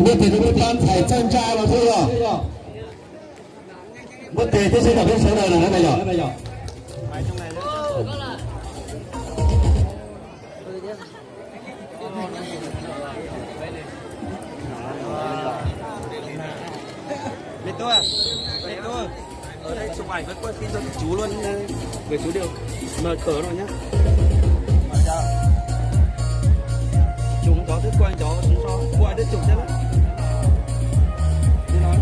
Muab tes rau peb tab ntxhais txawj ntsaj no thiab yog. Muab tes thiab seb kom peb sawv daws na yom. Mày tua, mày tua. Ở đây chụp ảnh với quay phim cho chú luôn, ờ, gửi chú Điều mời cờ rồi nhá. Chúng có thứ quay đó, chúng cho quay tiếp tục nhá. Đi nói.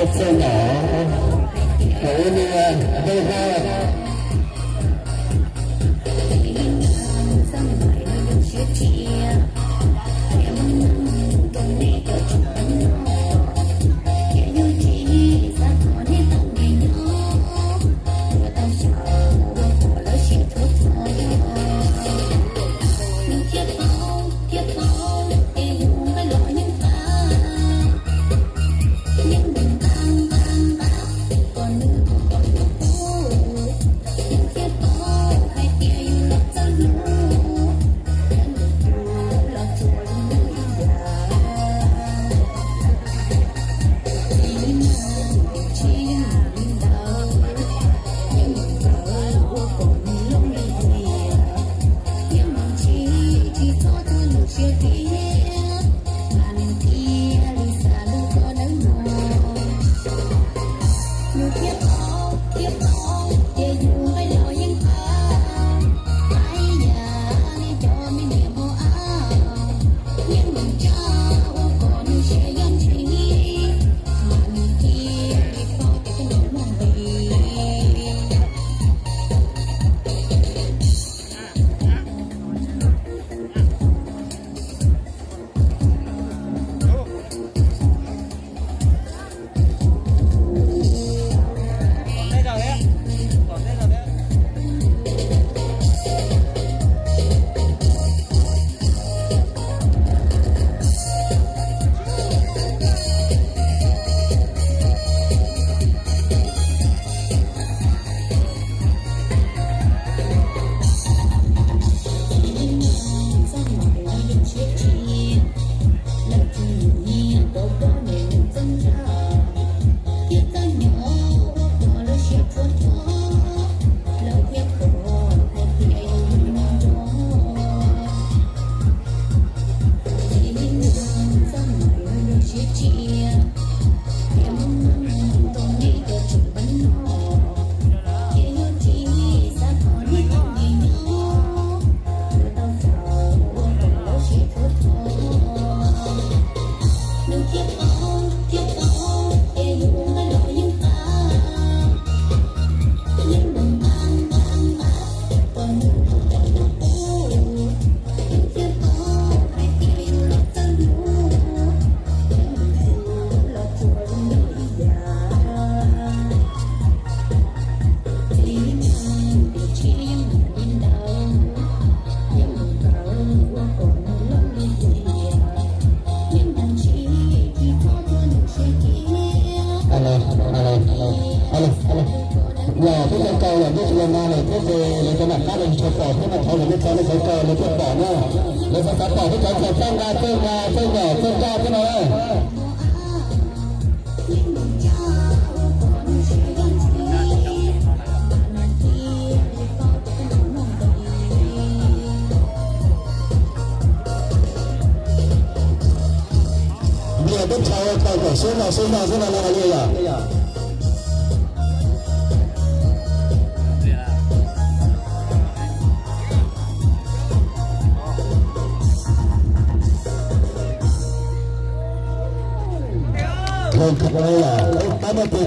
Txog no, hauv nws dej hab. Alo, alo, alo, alo. Yog peb cov kaus los nej tsis los nqa lawm thiab ces lawv cov nam qab lawv tsis tshua pom thiab no, thov lawv nej tso nej cov kaus lawv thiaj pom na. Lawv xav xav pom peb cov txawj nqa txawj nqa txawj nqa txawj nqa txawj nqa txawj nqa. Ntias teb chaws tau kom sib noj sib noj sib noj no li yom. Pab muaj tes